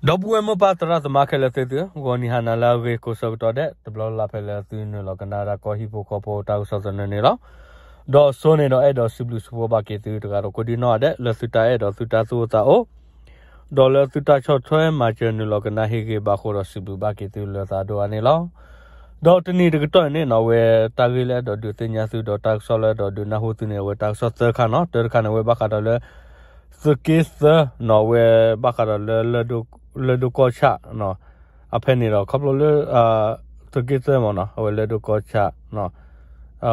ဒီပုၢ်ဝဲၢ်မိၢ်ပၢ်သရၣ်သမါခဲလၢာ်သ့ၣ်သုဧၢ, ဂီၤနံၤဟါနၤလၢအဂ့ၤကိးဆၢကတီၢ်ဒဲး တဘျီလၢ်လၢ်ဖဲလၢသုနုာ်လီၤကနၣ်ဒၣ်ကီၢ်ဟံၣ်ဖိဃီဖိတၢ်ကစီၣ်သနၢၣ်န့ၣ်လီၤ. ဒီးစိန့ၣ်ဒီးအဲၣ်ဒိးစံးဘျုးစံးဖှိၣ်ဘၣ်က့ၤသုတဂၤဒီးကိးဒံနီၢ်ဂၤဒဲး လၢသုတၢ်အဲၣ်ဒိးသုတၢ်သူၣ်အိၣ်သးအိၣ် ဒီးလၢသုတၢ်ဆီၣ်ထွဲမၤစၢၤနုာ်လီၤကနၣ်ဟ့ၣ်ဂံၢ်ဘါဃိဒီးစံးဘျုးဘၣ်က့ၤသုလၢသးဒိၣ်အါန့ၣ်လီၤ. ဒီးတနံၤတကတီၢ်န့ၣ်နီၢ် အဝဲတၢ်ဂ့ၢ်လၢအဲၣ်ဒိးဒုးသ့ၣ်ညါသုဒီးတၢ်ကစီၣ်လၢအဲၣ်ဒိးဒုးနၢ်ဟူသုန့ၣ် အဝဲတၢ်ကစီၣ်သၢခါနီၢ်, တၢတခါန့ၣ် အဝဲဘၣ်ဃးဒီးလၢ သုးက့သၢနီၢ်, အဝဲဘၣ်ဃးဒီးလၢ လၢၢ်ဒိၣ်ကီၢ်ဆၣ်နီၢ်, အဖဲန့ၣ်ဒီးခီဖျိလၢ သုးက့သၢမ့ၢ်နီၢ် အဝဲလၢၢ်ဒိၣ်ကီၢ်ဆၣ်နီၢ်,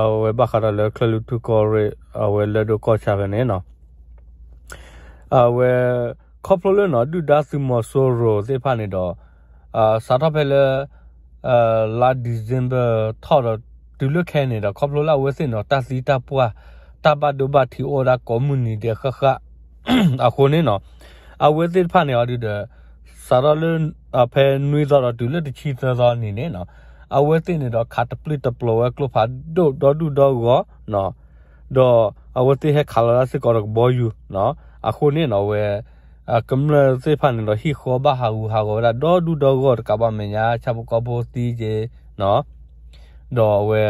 အဝဲဘၣ်ဃးဒီးလၢချၢၣ်လွံၢ်ထူၣ်ကီၢ်ရ့ၣ် အဝဲလၢၢ်ဒိၣ်ကီၢ်ဆၣ်ဖဲန့ၣ်နီၢ် အဝဲ ခီဖျိလၢနီၢ် ဒုၣ်ဒါသုးမီၤစိရိၤသ့ၣ်တဖၣ်န့ၣ်ဒီး စးထီၣ်ဖဲလၢ လါ December ထီၣ်ဒီးတုၤလၢခဲအံၤန့ၣ်ဒီး ခီဖျိလၢအဝဲသ့ၣ်န့ၣ်ဒီး တၢ်သံတၢ်ပှၢ် တၢ်ဘၣ်ဒိဘၣ်ထံးအိၣ်ဝဲဒၣ်ကိးမုၢ်နံၤဒဲးဃၣ်ဃၣ် အဃိန့ၣ်နီၢ် အဝဲသ့ၣ်တဖၣ်န့ၣ်အီၤဒုးဒီး စးထီၣ်လၢ ဖဲနွံသီဒီးတုၤလၢတဆံသၢသီအနံၤန့ၣ်နီၢ် အဝဲသ့ၣ်န့ၣ်ဒီးခးတပျုၢ်တပျီၤဝဲကျိဖးဒိၣ်ဒီဒူၣ်ဒီဂီၢ်နီၢ် ဒီးအဝဲသ့ၣ်ဟဲခးလီၤဒၣ်စ့ၢ်ကီးဒီးကဘီယူၤနီၢ်, အဃိန့ၣ်နီၢ် အဝဲ ကမျၢၢ်သ့ၣ်တဖၣ်န့ၣ်ဒီးဟံၣ်ဃီဘၣ်ဟးဂူာ်ဟးဂီၤဝဲဒၣ်ဒီဒူၣ်ဒီဂီၢ် တကးဘၣ်မဲာ်ညါဆၣ်ဖိကီၢ်ဖိသံက့နီၢ်, ဒီးအဝဲ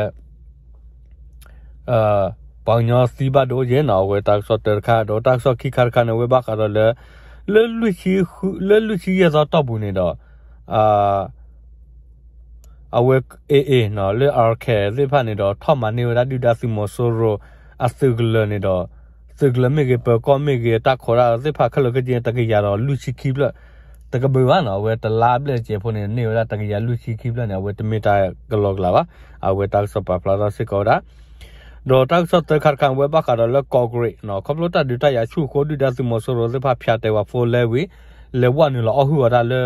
ပှၤကညီသံဘၣ်ဒိက့နီၢ် အဝဲတၢ်ကစီၣ်တၢတခါ ဒီးတၢ်ကစီၣ်ခံခါတခါန့ၣ် အဝဲဘၣ်ဃးဒီးလၢ လၢ လၢလွံၢ်ဆံယဲၢ်သီတီၢ်ပူၤန့ၣ်ဒီး အဝဲ AA နီၢ် လၢ အၣ်ခဲ သ့ၣ်တဖၣ်န့ၣ်ဒီး ထီၣ်မၤန့ၢ်ဝဲဒၣ်ဒုၣ်ဒါသုးမီၤစိရိၤ အသုးကလၢၤန့ၣ်ဒီး သုးကလၢၤမ့ၢ်ဂ့ၤ ပၢၤကီၢ်မ့ၢ်ဂ့ၤ တၢ်ခိးဒၣ်သ့ၣ်တဖၣ်ခဲလၢာ်ခဲဆ့န့ၣ် တကယၤဒီးလွံၢ်ဆံခံဖျၢၣ် တကဘုးဘၣ်နီၢ် အဝဲတလါဘျဲၣ်စဲးဖိန့ၣ် န့ၢ်ဝဲဒၣ်တကယၤလွံၢ်ဆံခံဖျၢၣ်န့ၣ် အဝဲတမ့ၢ်တၢ်ကလီကလီဘၣ်, အဝဲတၢ်ကစီၣ်ပာ်ဖျါထီၣ်စ့ၢ်ကီးဝဲဒၣ် ဒီးတၢ်ကစီၣ်သၢခါတခါ အဝဲဘၣ်ဃးဒီးလၢကီၢ်ကရ့ၣ်နီၢ် ခီဖျိတၢ်ဒုးတၢ်ယၤဆူၣ်အဃိ ဒုၣ်ဒါသုးမီၤစိရိၤသ့ၣ်တဖၣ်ဖၠးတဲာ်ဝဲ four lane ဝံၤ လဲၤဝဲနုာ်လီၤအီၣ်ဟုၣ်အီၤဒၣ်လၢ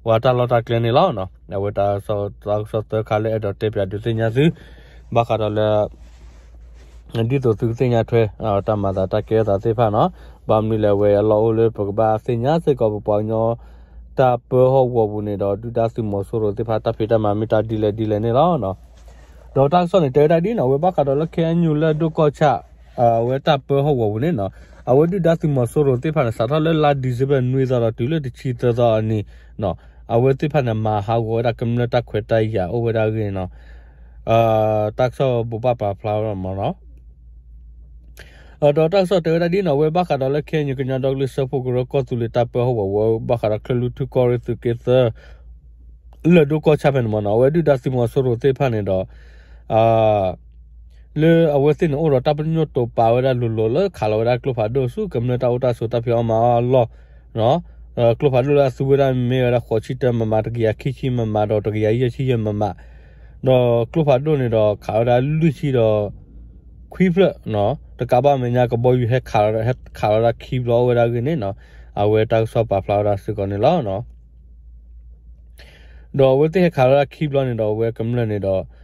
ပှၤတၢ်လီၢ်တၢ်ကျဲန့ၣ်လီၤ. အဝဲတၢ်ကစီၣ်သၢခါလၢအဲၣ်ဒိးတဲပၠးဒုးသ့ၣ်ညါသု ဘၣ်ဃးဒီးလၢ ဒ်သိးသုကသ့ၣ်ညါထွဲ တၢ်မၤသးတၢ်ကဲထီၣ်သးသ့ၣ်တဖၣ်နီၢ်, ဘၣ်မနုၤလဲၣ် အဝဲအလီၢ်အိၣ်လၢပကဘၣ်သ့ၣ်ညါစ့ၢ်ကီး ပပှၤကညီ တၢ်ပၢဟီၣ်ကဝီၤပူၤန့ၣ်ဒီး ဒုၣ်ဒါသုးမီၤစိရိၤသ့ၣ်တဖၣ် တၢ်ဖံးတၢ်မၤမ့ၢ်တၢ်ဒ်လဲၣ်ဒ်လဲၣ်န့ၣ်လီၤ. ဒီးတၢ်ကစီၣ်န့ၣ် တဲဝဲဒၣ်ဒ်နီၢ် အဝဲဘၣ်ဃးဒီးလၢ KNU လၢၢ်ဒိၣ်ကီၢ်ဆၣ် အဝဲတၢ်ပၢဟီၣ်ကဝီၤပူၤန့ၣ်နီၢ်, အဝဲဒုၣ်ဒါသုးမီၤစိရိၤသ့ၣ်တဖၣ်န့ၣ် စးထီၣ်လၢလါ December နွံသီဒီးတုၤလၢတဆံသၢသီအနံၤနီၢ်, အဝဲသ့ၣ်တဖၣ်န့ၣ် မၤဟးဂီၤဝဲဒၣ်ကမျၢၢ်တၢ်ခွဲးတၢ်ယာ်အိၣ်ဝဲဒၣ်အဂ့ၢ်နီၢ် တၢ်ကစီၣ်ဘိးဘၣ်ပာ်ဖျါဝဲဒၣ်မ့ၢ်နီၢ် ဒီးတၢ်ကစီၣ်တဲဝဲဒၣ်ဒ်နီၢ် အဝဲဘၣ်ဃးဒီးလၢ KNU ကညီဒီကလုာ်စၢဖှိၣ်ကရၢကီၢ်သူလ့ၤတၢ်ပၢဟီၣ်ကဝီၤဝဲ ဘၣ်ဃးဒီးချၢၣ်လွံၢ်ထူၣ်ကီၢ်ရ့ၣ်သုးက့သၢ လၢၢ်ဒိၣ်ကီၢ်ဆၣ်ဖဲန့ၣ်မ့ၢ်နီၢ် အဝဲဒုၣ်ဒါသုးမီၤစိရိၤသ့ၣ်တဖၣ်န့ၣ်ဒီး လၢအဝဲသ့ၣ်န့ၣ်အိၣ်ဒီးတၢ်ပညိၣ်တိာ်ပာ်ဝဲဒၣ်လိၤလိၤလၢခးလီၤဝဲဒၣ်ကျိဖးဒိၣ်ဆူကမျၢၢ်တၢ်အိၣ်တၢ်ဆိးတၢ်ဖံးအီၣ်မၤအီၣ်အလီၢ် ကျိဖးဒိၣ်လၢအသူဝဲဒၣ်မ့ၢ်ဝဲဒၣ်ဃိးဆံတၢမမ တကယၤခံဆံမမ ဒီးတကယၤယဲၢ်ဆံယဲၢ်မမ, ဒီးကျိဖးဒိၣ်န့ၣ်ဒီးခးဝဲဒၣ်လွံၢ်ဆံဒီးခွံဖျၢၣ်နီၢ်, တကးဘၣ်မဲာ်ညါကဘီယူၤဟဲခးလီၤဒၣ်ခံဘျီအိၣ်ဝဲဒၣ်အဂ့ၢ်န့ၣ်နီၢ်, အဝဲတၢ်ကစီၣ်ပာ်ဖျါဝဲဒၣ်စ့ၢ်ကီးန့ၣ်လီၤ. ဒီးအဝဲသ့ၣ်ဟဲခးလီၤဒၣ်ခံဘျီန့ၣ်ဒီး အဝဲကမျၢၢ်န့ၣ်ဒီး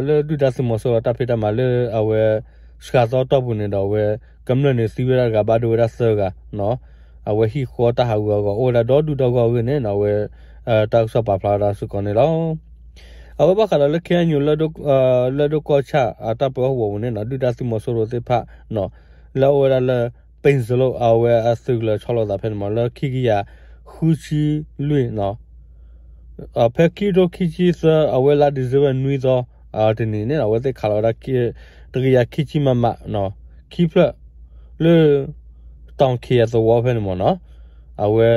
လၢဒုၣ်ဒါသုးမီၤစိရိၤတၢ်ဖံးတၢ်မၤလၢအဝဲ စှၤသီတီၢ်ပူၤန့ၣ်ဒီး အဝဲကမျၢၢ်န့ၣ်သံဝဲဒၣ်တဂၤ ဘၣ်ဒိဝဲဒၣ်သၢဂၤနီၢ်, အဝဲဟံၣ်ဃီတၢ်ဟးဂူာ်ဟးဂီၤအိၣ်ဝဲဒၣ်ဒီဒူၣ်ဒီဂီၢ်အဂ့ၢ်န့ၣ်နီၢ် အဝဲ တၢ်ကစီၣ်ပာ်ဖျါဝဲဒၣ်စ့ၢ်ကီးန့ၣ်လီၤ. အဝဲဘၣ်ဃးဒီးလၢ KNU လၢၢ်ဒိၣ်ကီၢ်ဆၣ်အတၢ်ပၢဟီၣ်ကဝီၤပူၤန့ၣ်နီၢ် ဒုၣ်ဒါသုးမီၤစိရိၤသ့ၣ်တဖၣ်နီၢ် လၢအအိၣ်ဝဲဒၣ်လၢ ပ့ၣ်စလိၣ် အဝဲအသုးကလၢၤဆီလီၤသးဖဲန့ၣ်မ့ၢ် လၢခံကယၤဃုဆံလွံၢ်နီၢ် ဖဲခံကထိခံဆံသၢ အဝဲလါ December နွံသီ တနံၤန့ၣ် အဝဲသ့ၣ်ခးလီၤဝဲဒၣ် တကယၤခံဆံမမ ခံဖျၢၣ် လၢ တီၣ်ခ့ယဲၢ်သဝီဖဲန့ၣ်မ့ၢ်နီၢ် အဝဲ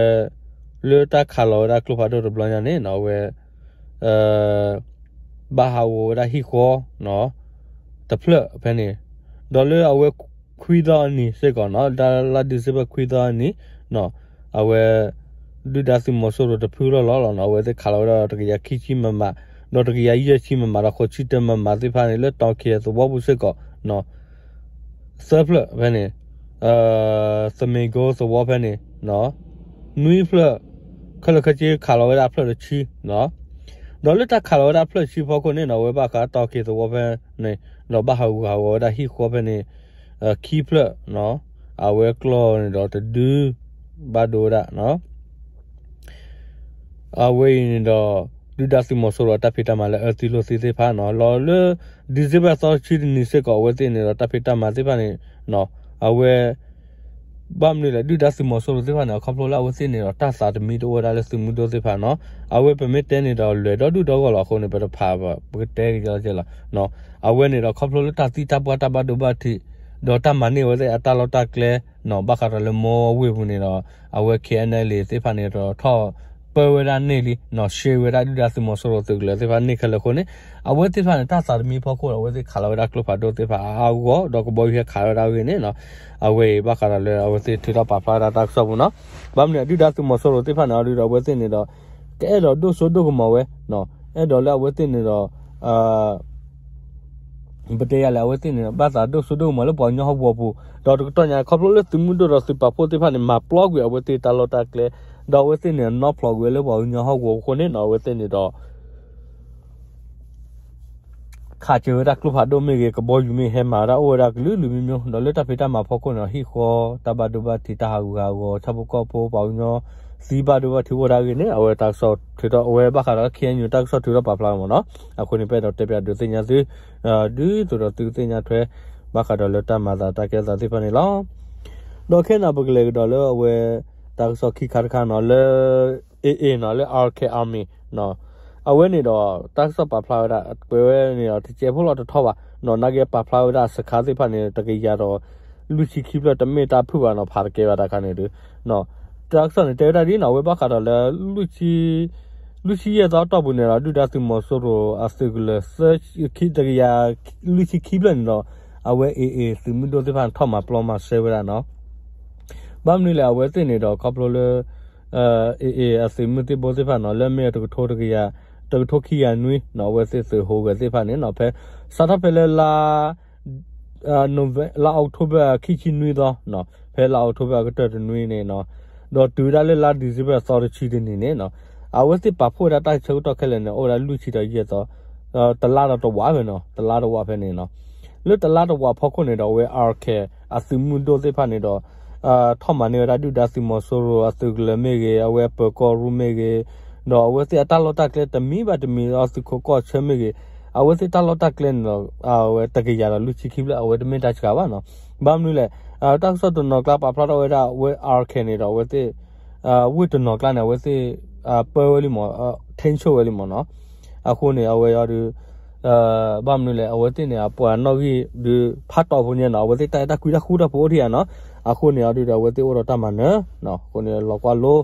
လၢတၢ်ခးလီၤဝဲဒၣ်ကျိဖးဒိၣ်တဘျီညါန့ၣ်နီၢ် အဝဲ ဘၣ်ဟးဂီၤဝဲဒၣ်ဟံၣ်ဃီ တဖျၢၣ်ဖဲန့ၣ် ဒီးလၢအဝဲခွံသီအနံၤစ့ၢ်ကီးနီၢ် လါ December ခွံသီအနံၤနီၢ် အဝဲ ဒုၣ်ဒါသုးမီၤစိရိၤတဖုလီၢ်လီၢ်လီၤနီၢ် အဝဲသ့ၣ်ခးလီၤဝဲဒၣ်တကယၤခံဆံမမ ဒီးတကယၤယဲၢ်ဆံမမ ဒီးဃိးဆံတၢမမသ့ၣ်တဖၣ်န့ၣ် လၢတီၣ်ခ့ယဲၢ်သဝီပူၤစ့ၢ်ကီးနီၢ် သၢဖျၢၣ်ဖဲန့ၣ် သမ့ၢ်ကိသဝီဖဲန့ၣ် နွံဖျၢၣ် ခဲလၢာ်ခဲဆ့ခးလီၤဝဲဒၣ်အဖျၢၣ်တဆံနီၢ် ဒီးလၢတၢ်ခးလီၤဝဲဒၣ်ဖျၢၣ်တဆံဖီခိၣ်န့ၣ်နီၢ် အဝဲဘၣ်ဃးတီၣ်ခ့သဝီဖဲန့ၣ် ဒီးဘၣ်ဟးဂူာ်ဟးဂီၤဝဲဒၣ်ဟံၣ်ဃီဖဲန့ၣ် ခံဖျၢၣ်နီၢ် အဝဲကျီၢ်န့ၣ်ဒီးတဒု ဘၣ်ဒိဝဲဒၣ်နီၢ် အဝဲအံၤန့ၣ်ဒီး ဒုၣ်ဒါသုးမီၤစိရိၤအတၢ်ဖံးတၢ်မၤလၢအၢသံလိာ်သံသ့ၣ်တဖၣ်နီၢ် လီၤလၢ December သီတဆံတနံၤစ့ၢ်ကီး အဝဲသ့ၣ်န့ၣ်ဒီးတၢ်ဖံးတၢ်မၤသ့ၣ်တဖၣ်န့ၣ်နီၢ် အဝဲ ဘၣ်မနုၤလဲၣ် ဒုၣ်ဒါသုးမီၤစိရိၤသ့ၣ်တဖၣ်န့ၣ် ခီဖျိလၢအဝဲသ့ၣ်န့ၣ်ဒီး တၢ်သးတမံတအိၣ်ဝဲဒၣ်လၢသုးမုၢ်ဒိၣ်သ့ၣ်တဖၣ်နီၤ, အဝဲပမ့ၢ်တဲန့ၣ်ဒီး လဲၤဒီဒူၣ်ဒီဂီၢ်လီၤအဃိန့ၣ် ပတဖးဘၣ် ပကတဲက့ၤကလီကဲလီၤ. အဝဲန့ၣ်ဒီး ခီဖျိလၢတၢ်သံတၢ်ပှၢ်တၢ်ဘၣ်ဒိဘၣ်ထံး ဒီးတၢ်မၤန့ၢ်အဝဲသ့ၣ်အတၢ်လီၢ်တၢ်ကျဲနီၤ, ဘၣ်ဃးဒီးလၢမီဝ့ၢ်ပူၤန့ၣ်ဒီး အဝဲ K N L A သ့ၣ်တဖၣ်န့ၣ်ဒီး ထီၣ်ပၢဝဲဒၣ်န့ၢ်လံနီၤ, ရှဲဝဲဒၣ်ဒုၣ်ဒါသုးမီၤစိရိၤသုးကလၢၤသ့ၣ်တဖၣ်န့ၢ်ခဲလၢာ်အဃိန့ၣ် အဝဲသ့ၣ်တဖၣ်န့ၣ် တၢ်သးတမံဖီခိၣ်ဒီး အဝဲသ့ၣ်ခးလီၤဝဲဒၣ်ကျိဖးဒိၣ်သ့ၣ်တဖၣ်အါအါဂီၢ်ဂီၢ် ဒီးကဘီယူၤဟဲခးဝဲဒၣ်အဂ့ၢ်န့ၣ်နီၤ, အဝဲအံၤဘၣ်ဃးဒီးလၢအဝဲသ့ၣ်ထုးထီၣ်ပာ်ဖျါဝဲဒၣ်တၢ်ကစီၣ်ပူၤနီၤ, ဘၣ်မနုၤဒုၣ်ဒါသုးမီၤစိရိၤသ့ၣ်တဖၣ်န့ၣ် အဒုဒီးအဝဲသ့ၣ်န့ၣ်ဒီး ကအဲၣ်ဒိးဒိၣ်စိဒိၣ်ကမီၤဝဲ အဲၣ်ဒိးလၢအဝဲသ့ၣ်န့ၣ်ဒီး ပတဲယၤလဲၣ် အဝဲသ့ၣ်န့ၣ် ဘၣ်သးဒိၣ်စိဒိၣ်ကမီၤလၢပှၤကညီဟီၣ်ကဝီၤပူၤ, ဒီးတကတီၢ်ညါ ခီဖျိလၢသုးမုၢ်ဒိၣ်ဒီးသုးပာ်ဖှိၣ်သ့ၣ်တဖၣ်န့ၣ် မၤပျီကွံာ်အဝဲသ့ၣ်တၢ်လီၢ်တၢ်ကျဲ, ဒီးအဝဲသ့ၣ်န့ၣ်နီၢ်ဖျိးကွံာ်ဝဲလၢပှၤကညီဟီၣ်ကဝီၤအဃိန့ၣ်နီၤ, အဝဲသ့ၣ်န့ၣ်ဒီး ခးစၢၤဝဲဒၣ်ကျိဖးဒိၣ်မ့ၢ်ဂ့ၤ ကဘီယူၤမ့ၢ်ဂ့ၤ ဟဲမၤဝဲဒၣ်အိၣ်ဝဲဒၣ်ကလုာ်လုာ်မံၤမံၤ ဒီးလၢတၢ်ဖံးတၢ်မၤဖီခိၣ်န့ၣ်ဒီး ဟံၣ်ဃီတၢ်ဘၣ်ဒိဘၣ်ထံး တၢ်ဟးဂူာ်ဟးဂီၤ ဆၣ်ဖိကီၢ်ဖိ ပှၤကညီသံဘၣ်ဒိဘၣ်ထံးအိၣ်ဝဲဒၣ်အဂ့ၢ်န့ၣ် အဝဲတၢ်ကစီၣ်ထုးထီၣ် အဝဲဘၣ်ဃးဒီး K N U တၢ်ကစီၣ်ထုးထီၣ်ပာ်ဖျါဝဲမ့ၢ်နီၤ, အဃိန့ၣ် ပအဲၣ်ဒိးတဲပၠးဒုးသ့ၣ်ညါသု ဒ်သိးဒီးသုကသ့ၣ်ညါထွဲ ဘၣ်ဃးဒီးလၢတၢ်မၤသးတၢ်ကဲထီၣ်သးသ့ၣ်တဖၣ်န့ၣ်လီၤ. ဒီးခဲအံၤန့ၣ် ပကလဲၤကဒီးလၢအဝဲ တၢ်ကစီၣ်ခံခါတခါန့ၣ် လၢ A A န့ၣ် လၢ Arakan Army အဝဲန့ၣ်ဒီး တၢ်ကစီၣ်ပာ်ဖျါဝဲဒၣ် ကွဲးဝဲန့ၣ်ဒီး တစဲးဖိလီၤတထီဘၣ်နီၤ, နာ်က့ပာ်ဖျါဝဲဒၣ်စခါသ့ၣ်တဖၣ်န့ၣ် တကယၤဒီး လွံၢ်ဆံခံဖျၢၣ် တမ့ၢ်တၢ်ဖုၣ်ဘၣ်နီၤ, ဖးတကဲဘၣ်တၢ်ခါန့ၣ်ဒီး တၢ်ကစီၣ်န့ၣ် တဲဝဲဒၣ်ဒ်နီၤ, အဝဲဘၣ်ဃးဒီးလၢ လွံၢ်ဆံယဲၢ်သီအတီၢ်ပူၤန့ၣ်ဒီး ဒုၣ်ဒါသုးမီၤစိရိၤအသုးကလၢၤ တကယၤ လွံၢ်ဆံခံဖျၢၣ်န့ၣ်ဒီး အဝဲ A A သုးမုၢ်ဒိၣ်သ့ၣ်တဖၣ်န့ၣ် ထီၣ်မၤပျီမၤရှဲဝဲဒၣ်နီၤ. ဘၣ်မနုၤလဲၣ် အဝဲသ့ၣ်န့ၣ်ဒီး ခီဖျိလၢ A A အသုးမုၢ်သံၣ်ဘိသ့ၣ်တဖၣ်န့ၣ် လၢမ့ၢ်တကထိတကယၤ တကထိခံကယၤနွံနီၤ, အဝဲသ့ၣ်သုးဟူးဂဲၤသ့ၣ်တဖၣ်န့ၣ်နီၤ, ဖဲ စးထီၣ်ဖဲလၢလါ November လါ October ခံဆံနွံသီနီၤ, ဖဲလါ October အကတၢၢ်တနွံန့ၣ်နီၤ, ဒီးတုၤဝဲဒၣ်လၢလါ December သီတဆံတနံၤန့ၣ်နီၤ, အဝဲသ့ၣ်ပာ်ဖှိၣ်ဝဲဒၣ်တၢ်ဆၢကတီၢ်ခဲလၢာ်န့ၣ် အိၣ်ဝဲဒၣ်လွံၢ်ဆံဒီးယဲၢ်သီ, တလါဒီးတဝးဖဲန့ၣ်နီၤ, တလါတဝးဖဲန့ၣ်နီၤ. လၢတလါတဝးဖီခိၣ်န့ၣ်ဒီး အဝဲ Arakan အသုးမုၢ်ဒိၣ်သ့ၣ်တဖၣ်န့ၣ်ဒီး ထီၣ်မၤန့ၢ်ဝဲဒၣ်ဒုၣ်ဒါသုးမီၤစိရိၤအသုးကလၢၤမ့ၢ်ဂ့ၤ, အဝဲပၢၤကီၢ်ရူၢ်မ့ၢ်ဂ့ၤ, ဒီးအဝဲသ့ၣ်အတၢ်လီၢ်တၢ်ကျဲတမံၤဘၣ်တမံၤ အသုးခိးကီၢ်ဆၢမ့ၢ်ဂ့ၤ, အဝဲသ့ၣ်တၢ်လီၢ်တၢ်ကျဲန့ၣ်ဒီး အဝဲတကယၤဒီးလွံၢ်ဆံခံဖျၢၣ် အဝဲတမ့ၢ်တၢ်စှၤဘၣ်နီၤ. ဘၣ်မနုၤလဲၣ်, တၢ်ကစီၣ်တနီၤကျါပာ်ဖျါထီၣ်ဝဲဒၣ် အဝဲ Arakan န့ၣ်ဒီး အဝဲသ့ၣ် ဝ့ၢ်တနီၤကျါန့ၣ် အဝဲသ့ၣ် ပၢဝဲလံမး, ထိန်းချုပ် ဝဲလံမးနီၤ. အဃိန့ၣ် အဝဲအီၤဒီး ဘၣ်မနုၤလဲၣ်, အဝဲသ့ၣ်န့ၣ် အပှၤနီၣ်ဂံၢ်ဒီး ဖးတီၢ်ဖိညါနီၤ, အဝဲသ့ၣ်တၢ်အဲၣ်တၢ်ကွံတၢ်ဃူတၢ်ဖိးအိၣ်ထံၣ်ဧါနီၤ. အဃိန့ၣ် အီၤဒုးဒီး အဝဲသ့ၣ်အိၣ်ဒီးတၢ်မၤနၢၤ, အဃိန့ၣ် လီၤကွၢ်လိ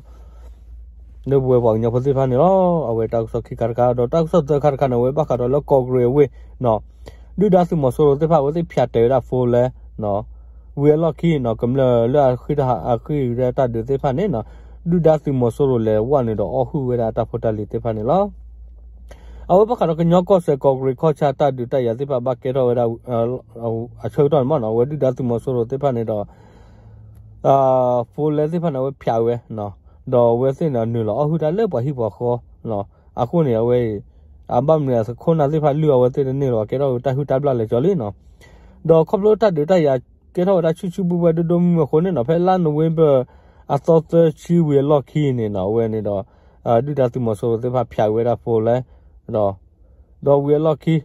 လၢပဝဲပှၤကညီဖိသ့ၣ်တဖၣ်န့ၣ်လီၤ. အဝဲတၢ်ကစီၣ်ခံခါတခါ, ဒီးတၢ်ကစီၣ်သၢခါတခါန့ၣ် အဝဲဘၣ်ဃးဒီးလၢကီၢ်ကရ့ၣ်အဝ့ၢ်နီၤ, ဒုၣ်ဒါသုးမီၤစိရိၤသ့ၣ်တဖၣ် အဝဲသ့ၣ်ဖၠးတဲာ်ဝဲဒၣ် phone လဲ ဝံၤအလီၢ်ခံနီၤ, ကမျၢၢ်လၢအဃ့ၢ်တၢ်, အဃ့ၢ်ဝဲဒၣ်တၢ်ဒုးသ့ၣ်တဖၣ်န့ၣ်နီၤ, ဒုၣ်ဒါသုးမီၤစိရိၤလဲၤဝဲန့ၣ်ဒီး အီၣ်ဟုၣ်ဝဲဒၣ်တၢ်ဖိတၢ်လံၤသ့ၣ်တဖၣ်န့ၣ်လီၤ. အဝဲဘၣ်ဃးဒီးကညီကီၢ်စဲၣ်ကီၢ်ကရ့ၣ်ကီၢ်ဆၣ်တၢ်ဒုးတၢ်ယၤသ့ၣ်တဖၣ် ဘၣ်ကဲထီၣ်ဝဲဒၣ် အဆၢကတီၢ်န့ၣ်မးနီၤ, အဝဲဒုၣ်ဒါသုးမီၤစိရိၤသ့ၣ်တဖၣ်န့ၣ်ဒီး phone လဲသ့ၣ်တဖၣ်န့ၣ် အဝဲဖၠးဝဲ, ဒီးအဝဲသ့ၣ်န့ၣ် နုာ်လီၤအီၣ်ဟုၣ်တၢ်လၢပှၤဟံၣ်ပှၤဃီနီၤ. အဃိန့ၣ် အဝဲအံၤ အဘၣ်မနုၤအခိၣ်နၢ်သ့ၣ်တဖၣ်လုၢ်အဝဲသ့ၣ်တန့ၢ်လၢၤဘၣ် ကဲထီၣ်ဝဲတၢ်ဟုၣ်တၢ်ဘျၣ်လဲၤကၠီလံနီၤ. ဒီးခီဖျိတၢ်ဒုးတၢ်ယၤ ကဲထီၣ်ဝဲဒၣ်ဆူၣ်ဆူၣ်ဘှဲၣ်ဘှဲၣ်ဒိၣ်ဒိၣ်မုၢ်မုၢ်အဃိန့ၣ်နီၤ, ဖဲလါ November အသီသၢဆံဝံၤအလီၢ်ခံန့ၣ်နီၤ, အဝဲန့ၣ်ဒီး ဒုၣ်ဒါသုးမီၤစိရိၤသ့ၣ်တဖၣ်ဖၠးဝဲဒၣ် phone လဲ ဒီး ဒီးဝံၤအလီၢ်ခံ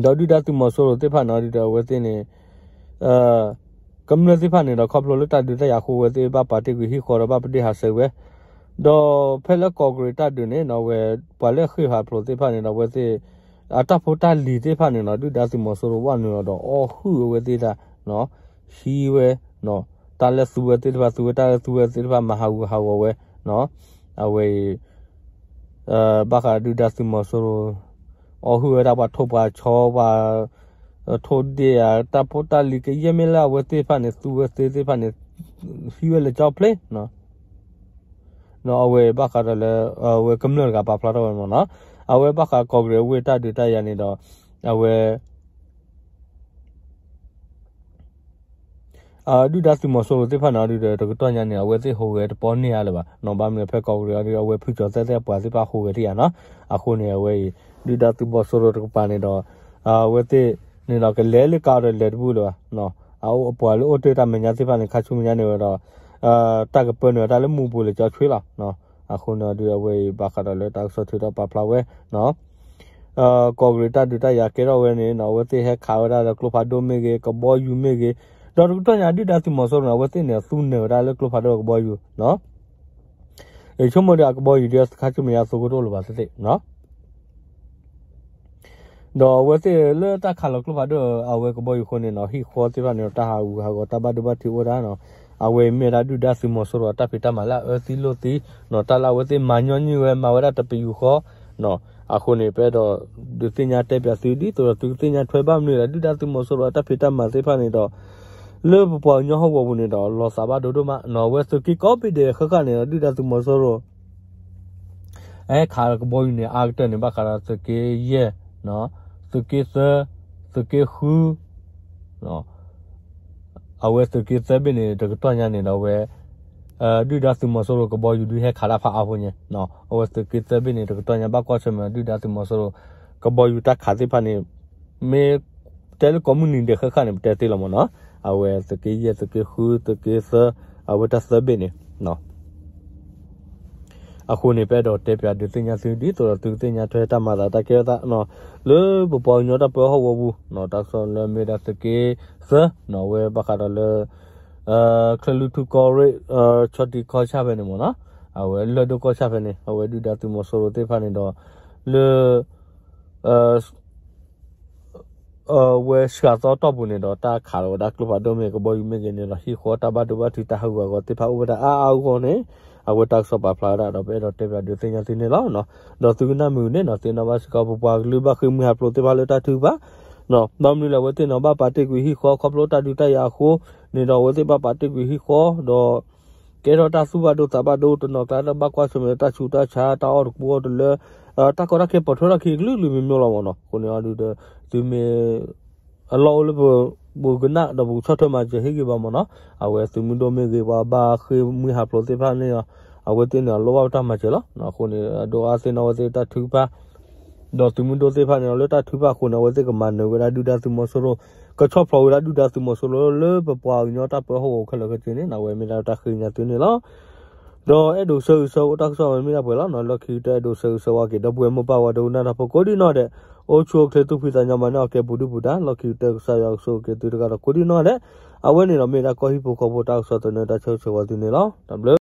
ဒီးဒုၣ်ဒါသုးမီၤစိရိၤသ့ၣ်တဖၣ်န့ၣ် ဒုးဒီးအဝဲသ့ၣ်န့ၣ် ကမျၢၢ်သ့ၣ်တဖၣ်န့ၣ်ဒီး ခီဖျိလၢတၢ်ဒုးတၢ်ယၤအဃိ အဝဲသ့ၣ်ဘၣ်ပာ်တ့ၢ်ကွံာ်ဟံၣ်ဃီဒီးဘၣ်ပဒ့ၣ်ဟးဆှဲးဝဲ, ဒီးဖဲလၢကီၢ်ကရ့ၣ်တၢ်ဒုးန့ၣ်နီၤ အဝဲပှၤလၢအဃ့ၢ်ဖးဖျိးသ့ၣ်တဖၣ်န့ၣ်ဒီး အဝဲသ့ၣ် အတၢ်ဖိတၢ်လံၤသ့ၣ်တဖၣ်န့ၣ်နီၤ ဒုၣ်ဒါသုးမီၤစိရိၤဝဲနုာ်လီၤဒီးအီၣ်ဟုၣ်အဝဲသ့ၣ်တၢ် ဟံးဝဲ တၢ်လၢသူဝဲသ့ၣ်တဖၣ် သူဝဲတၢ်လၢသူဝဲသ့ၣ်တဖၣ် မၤဟးဂူာ်ဟးဂီၤဝဲ အဝဲအံၤ ဘၣ်ဃးဒုၣ်ဒါသုးမီၤစိရိၤ အီၣ်ဟုၣ်ဝဲဒၣ်ပှၤထိၣ်ပှၤဆီ ပှၤထိၣ်ဒ့ၣ်ဧါ တၢ်ဖိတၢ်လံၤကယဲၢ်မ့ၢ်လၢအဝဲသ့ၣ်တဖၣ်န့ၣ် သူဝဲသ့ၣ်တဖၣ်န့ၣ် ဟံးဝဲလၢကၠီဖျ့ အဝဲဘၣ်ဃးဒီးလၢ အဝဲကမျၢၢ်တဂၤပာ်ဖျါထီၣ်ဝဲမ့ၢ်နီၤ အဝဲဘၣ်ဃးကီၢ်ကရ့ၣ်အဝ့ၢ်တၢ်ဒုးတၢ်ယၤန့ၣ်ဒီး အဝဲ ဒုၣ်ဒါသုးမီၤစိရိၤသ့ၣ်တဖၣ်န့ၣ် အီၤဒုးဒီး တကတီၢ်ညါန့ၣ် အဝဲသ့ၣ်ဟူးဂဲၤတပီန့ၢ်အါလၢၤဘၣ်နီၤ ဘၣ်မနုၤဖဲကီၢ်ကရ့ၣ်အီၤဒုး အဝဲဖုကၠီၤသဲသ့ၣ်အပှၤသ့ၣ်တဖၣ်ဟူးဂဲၤတယၤနီၤ အဃိန့ၣ် အဝဲအံၤ ဒုၣ်ဒါသုးမီၤစိရိၤတကပၤန့ၣ်ဒီး အဝဲသ့ၣ်န့ၣ်ဒီး ကလဲၤလၢကါဒီးလဲၤတဘူၣ်လၢၤဘၣ် အအိၣ်အပှၤလၢအိၣ်တ့ၢ်တၢ်မဲာ်ညါသ့ၣ်တဖၣ်န့ၣ် ခါဆူမဲာ်ညါန့ၣ်ဝဲဒီး တၢ်ကပၢနုာ်အတၢ်လၢမူပူၤလၢကၠီဆွ့လီၤ အဃိန့ၣ်အီၤဒုး အဝဲအံၤဘၣ်ဃးဒီးလၢတၢ်ကစီၣ်ထုးထီၣ်ပာ်ဖျါဝဲ ကီၢ်ကရ့ၣ်တၢ်ဒုးတၢ်ယၤကဲထီၣ်ဝဲန့ၣ်နီၤ အဝဲသ့ၣ်ဟဲခးဝဲဒၣ်ဒီးကျိဖးဒိၣ်မ့ၢ်ဂ့ၤ ကဘီယူၤမ့ၢ်ဂ့ၤ ဒီးတကတီၢ်ညါဒုၣ်ဒါသုးမီၤစိရိၤန့ၣ် အဝဲသ့ၣ်န့ၣ် သူနၢၤဝဲဒၣ်လၢကျိဖးဒိၣ်ကဘီယူၤ ယဆိကမိၣ်ဒီးအကဘီယူၤဒီးစခါဆူမဲာ်ညါအသိကတိၣ်လိာ်ဘၣ်သ့ၣ်သ့ၣ် ဒီးအဝဲသ့ၣ်လၢတၢ်ခးလီၤကျိဖးဒိၣ်အဝဲကဘီယူၤအဃိန့ၣ်နီၤ ဟံၣ်ဃီသ့ၣ်တဖၣ်န့ၣ်ဒီး တၢ်ဟးဂူာ်ဟးဂီၤတၢ်ဘၣ်ဒိဘၣ်ထံးအိၣ်ဝဲဒၣ်နီၤ. အဝဲမ့ၢ်ဝဲဒၣ်ဒုၣ်ဒါသုးမီၤစိရိၤအတၢ်ဖံးတၢ်မၤလၢအအၢသံလိာ်သံနီၤ တၢ်လၢအဝဲသ့ၣ်မၤညီနုၢ်ဝဲ မၤဝဲဒၣ်တပယူာ်ဃီနီၤ. အဃိန့ၣ် ပအဲၣ်ဒိးဒုးသ့ၣ်ညါတဲပၠးသု ဒ်သိးဒီးသုကသ့ၣ်ညါထွဲဘၣ်မနုၤလဲၣ် ဒုၣ်ဒါသုးမီၤစိရိၤအတၢ်ဖံးတၢ်မၤသ့ၣ်တဖၣ်န့ၣ်ဒီး လၢပပှၤကညီဟီၣ်ကဝီၤပူၤန့ၣ်ဒီး လီၤသးဘၣ်ဒိဒိၣ်မးနီၤ. အဝဲသုးက့ကိးဘ့ၣ်ဒဲးဃၣ်ဃၣ်န့ၣ်ဒီး ဒုၣ်ဒါသုးမီၤစိရိၤ အဟဲခးကဘီယူၤန့ၣ် အါကတၢၢ်န့ၣ် ဘၣ်ဃးဒီးသုးက့ယဲၢ်, သုးက့သၢ, သုးက့ဃု, အဝဲသုးက့သၢဘ့ၣ်န့ၣ် တကတီၢ်ညါန့ၣ်ဒီးအဝဲ ဒုၣ်ဒါသုးမီၤစိရိၤကဘီယူၤဒုးဟဲခးတၢ်ဖးအါဖိညါ, အဝဲသုးက့သၢဘ့ၣ်န့ၣ် တကတီၢ်ညါဘၣ်ကွၢ်ဆၢၣ်မဲာ်ဒုၣ်ဒါသုးမီၤစိရိၤ ကဘီယူၤတၢ်ခးသ့ၣ်တဖၣ်န့ၣ် မ့ၢ်တဲလၢကိးမုၢ်နံၤဒဲးဃၣ်ဃၣ်န့ၣ် ပတဲသ့လီၤမ့ၢ်နီၤ. အဝဲသုးက့ယဲၢ် သုးက့ဃု သုးက့သၢ အဝဲတၢ်သၢဘ့ၣ်န့ၣ် အဃိန့ၣ် ပအဲၣ်ဒိးတဲပၠးဒုးသ့ၣ်ညါသု ဒ်သိးဒီးသုကသ့ၣ်ညါထွဲတၢ်မၤသးတၢ်ကဲထီၣ်သးနီၤ လၢပပှၤကညီတၢ်ပၢဟီၣ်ကဝီၤပူၤနီၤ တၢ်ကစီၣ်လၢမ့ၢ်ဒၣ်သုးက့သၢနီၤ အဝဲဘၣ်ဃးဒီးလၢ ချၢၣ်လွံၢ်ထူၣ်ကီၢ်ရ့ၣ် ဆီၣ်တံၢ်ကီၢ်ဆၣ်ဖဲန့ၣ်မ့ၢ်နီၤ အဝဲလၢၢ်ဒိၣ်ကီၢ်ဆၣ်ဖဲန့ၣ် အဝဲဒုၣ်ဒါသုးမီၤစိရိၤသ့ၣ်တဖၣ်န့ၣ်ဒီး လၢ အဝဲစှၤသီတီၢ်ပူၤန့ၣ်ဒီး တၢ်ခးလီၤဝဲဒၣ်ကျိဖးဒိၣ်မ့ၢ်ကဘီယူၤမ့ၢ်ဂ့ၤန့ၣ်ဒီး ဟံၣ်ဃီတၢ်ဘၣ်ဒိဘၣ်ထံးတၢ်ဟးဂူာ်ဟးဂီၤသ့ၣ်တဖၣ်အိၣ်ဝဲဒၣ်အါအါဂီၢ်ဂီၢ်န့ၣ် အဝဲတၢ်ကစီၣ်ပာ်ဖျါဝဲဒၣ်ဒီး ပအဲၣ်ဒိးတဲပၠးဒုးသ့ၣ်ညါသုန့ၣ်လီၤ. ဒီးသုကနၣ်မုာ်န့ၣ်နီၤ သ့ၣ်နီၣ်ဘၣ်စ့ၢ်ကီး ပပှၤကလုာ်ဘၣ်ဃ့ၢ်မှံဟးဖျိးသ့ၣ်တဖၣ်လၢတၢ်ထုကဖၣ် ဘၣ်မနုၤလဲၣ် အဝဲသ့ၣ်နီၤ ဘၣ်ပာ်တ့ၢ်ကွံာ်ဟံၣ်ဃီခီဖျိတၢ်ဒုးတၢ်ယၤအဃိန့ၣ်ဒီး အဝဲသ့ၣ်ဘၣ်ပာ်တ့ၢ်ကွံာ်ဟံၣ်ဃီဒီး ကဲထီၣ်တၢ်သူၣ်ဘၣ်ဒိသးဘၣ်ဒိတနီၤကျါ တၢ်ဘၣ်ကွၢ်ဆၢၣ်မဲာ်တၢ်ဆူးတၢ်ဆါ တၢ်အီၣ်တကူအီၣ်တလၢ တၢ်ကီတၢ်ခဲပိာ်ထွဲထီၣ်ခံကလုာ်ကလုာ်မ့ၢ်မ့ၢ်လီၤမ့ၢ်နီၤ. အဃိန့ၣ်အီၤဒုးဒီး သုမ့ၢ် အလီၢ်အိၣ်လၢပ ပူၤကနၣ်ဒီးပူၤဆီၣ်ထွဲမၤစၢၤဟ့ၣ်ဂံၢ်ဘါမ့ၢ်နီၤ. အဝဲသုးမုၢ်ဒိၣ်မ့ၢ်ဂ့ၤ ပှၤဘၣ်ဃ့ၢ်မှံဟးဖျိးသ့ၣ်တဖၣ်န့ၣ် အဝဲသ့ၣ်န့ၣ် အလိၣ်ဘၣ်ပတၢ်မၤစၢၤလီၤ. အဃိန့ၣ် အဒိအါသ့ၣ်နီၣ်ဝဲသ့ၣ်တၢ်ထုကဖၣ် ဒီးသုးမုၢ်ဒိၣ်သ့ၣ်တဖၣ်န့ၣ် လၢတၢ်ထုကဖၣ်အဃိန့ၣ် အဝဲသ့ၣ်ကမၤနၢၤဝဲဒၣ်ဒုၣ်ဒါသုးမီၤစိရိၤ ကဆီၣ်ဖျိးဝဲဒၣ်ဒုၣ်ဒါသုးမီၤစိရိၤလၢပပှၤကညီတၢ်ပၢဟီၣ်ကဝီၤခဲလၢာ်ခဲဆ့န့ၣ် အဝဲမ့ၢ်ဒၣ်တၢ်ဃ့ကညးသုန့ၣ်လီၤ. ဒီးအဲၣ်ဒိးဆၢဂ့ၤဆၢဝါတၢ်ကစီၣ်ဝဲမ့ၢ်ဒၣ်ပှဲၤလီၤ. လီၢ်ခံကတၢၢ်အဲၣ်ဒိးဆၢဂ့ၤဆၢဝါက့ၤ ဒီပုၢ်ဝဲၢ်မိၢ်ပၢ်ဝဲဒိကနၣ်တၢ်ဖိကိးဒံနီၢ်ဒဲး အိၣ်ဆူၣ်အိၣ်ချ့သူၣ်ဖှံသးညီမၤန့ၢ်အီၤကဲပူၤဒုၣ်ပူၤဒါ လီၢ်ခံကတၢၢ်ကစၢ်ယွၤကဆိၣ်ဂ့ၤက့ၤသုတဂၤဒီးကိးဒံနီၢ်ဒဲး အဝဲန့ၣ်ဒီးမ့ၢ်ဒၣ်ကီၢ်ဟံၣ်ဖိဃီဖိတၢ်ကစီၣ်သနၢၣ်တၢ်ဆၢဂ့ၤဆၢဝါသုန့ၣ်လီၤ. တၢ်ဘျုး